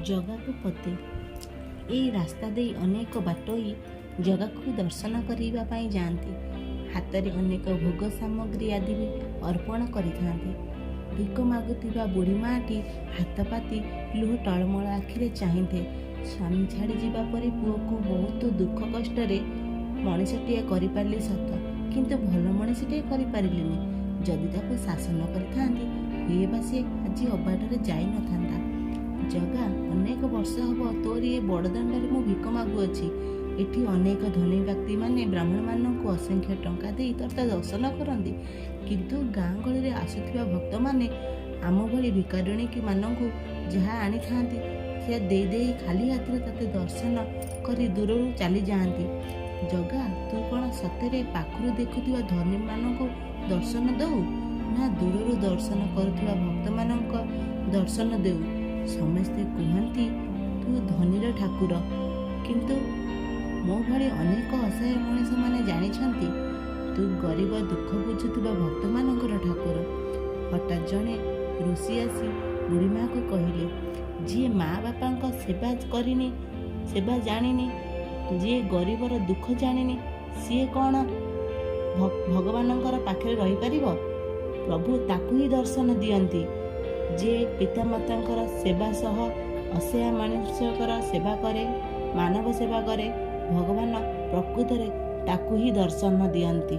ଜଗାକୁ ପତେ। ଏଇ ରାସ୍ତା ଦେଇ ଅନେକ ବାଟୋଇ ଜଗାକୁ ଦର୍ଶନ କରିବା ପାଇଁ ଯାଆନ୍ତି। ହାତରେ ଅନେକ ଭୋଗ ସାମଗ୍ରୀ ଆଦି ବି ଅର୍ପଣ କରିଥାନ୍ତି। ଭିକ ମାଗୁଥିବା ବୁଢ଼ୀ ମାଆଟି ହାତ ପାତି ଲୁହ ଟଳମଳ ଆଖିରେ ଚାହିଁଥାଏ। ସ୍ୱାମୀ ଛାଡ଼ି ଯିବା ପରେ ପୁଅକୁ ବହୁତ ଦୁଃଖ କଷ୍ଟରେ ମଣିଷଟିଏ କରିପାରିଲି ସତ, କିନ୍ତୁ ଭଲ ମଣିଷଟିଏ କରିପାରିଲିନି। ଯଦି ତାକୁ ଶାସନ କରିଥାନ୍ତି, ହୁଏବା ସେ ଆଜି ଅବାଟରେ ଯାଇନଥାନ୍ତା। ଜଗା, ଅନେକ ବର୍ଷ ହେବ ତୋରି ଏ ବଡ଼ଦାଣ୍ଡରେ ମୁଁ ଭିକ ମାଗୁଅଛି। ଏଠି ଅନେକ ଧନୀ ବ୍ୟକ୍ତିମାନେ ବ୍ରାହ୍ମଣମାନଙ୍କୁ ଅସଂଖ୍ୟ ଟଙ୍କା ଦେଇ ତୋତେ ଦର୍ଶନ କରନ୍ତି। କିନ୍ତୁ ଗାଁ ଗହଳିରେ ଆସୁଥିବା ଭକ୍ତମାନେ ଆମ ଭଳି ଭିକାରୁଣୀମାନଙ୍କୁ ଯାହା ଆଣିଥାନ୍ତି ସେ ଦେଇ ଦେଇ ଖାଲି ହାତରେ ତୋତେ ଦର୍ଶନ କରି ଦୂରରୁ ଚାଲିଯାଆନ୍ତି। ଜଗା, ତୁ କ'ଣ ସତରେ ପାଖରୁ ଦେଖୁଥିବା ଧନୀମାନଙ୍କୁ ଦର୍ଶନ ଦେଉ ନା ଦୂରରୁ ଦର୍ଶନ କରୁଥିବା ଭକ୍ତମାନଙ୍କ ଦର୍ଶନ ଦେଉ? ସମସ୍ତେ କୁହନ୍ତି ତୁ ଧନୀର ଠାକୁର, କିନ୍ତୁ ମୋ ଭଳି ଅନେକ ଅସହାୟ ମଣିଷମାନେ ଜାଣିଛନ୍ତି ତୁ ଗରିବ ଦୁଃଖ ବୁଝୁଥିବା ଭକ୍ତମାନଙ୍କର ଠାକୁର। ହଠାତ୍ ଜଣେ ଋଷି ଆସି ବୁଢ଼ୀମାକୁ କହିଲେ, ଯିଏ ମା ବାପାଙ୍କ ସେବା କରିନି, ସେବା ଜାଣିନି, ଯିଏ ଗରିବର ଦୁଃଖ ଜାଣିନି, ସିଏ କ'ଣ ଭଗବାନଙ୍କର ପାଖରେ ରହିପାରିବ? ପ୍ରଭୁ ତାକୁ ହିଁ ଦର୍ଶନ ଦିଅନ୍ତି ଯିଏ ପିତାମାତାଙ୍କର ସେବା ସହ ଅସହାୟ ମଣିଷଙ୍କର ସେବା କରେ, ମାନବ ସେବା କରେ। ଭଗବାନ ପ୍ରକୃତରେ ତାକୁ ହିଁ ଦର୍ଶନ ଦିଅନ୍ତି।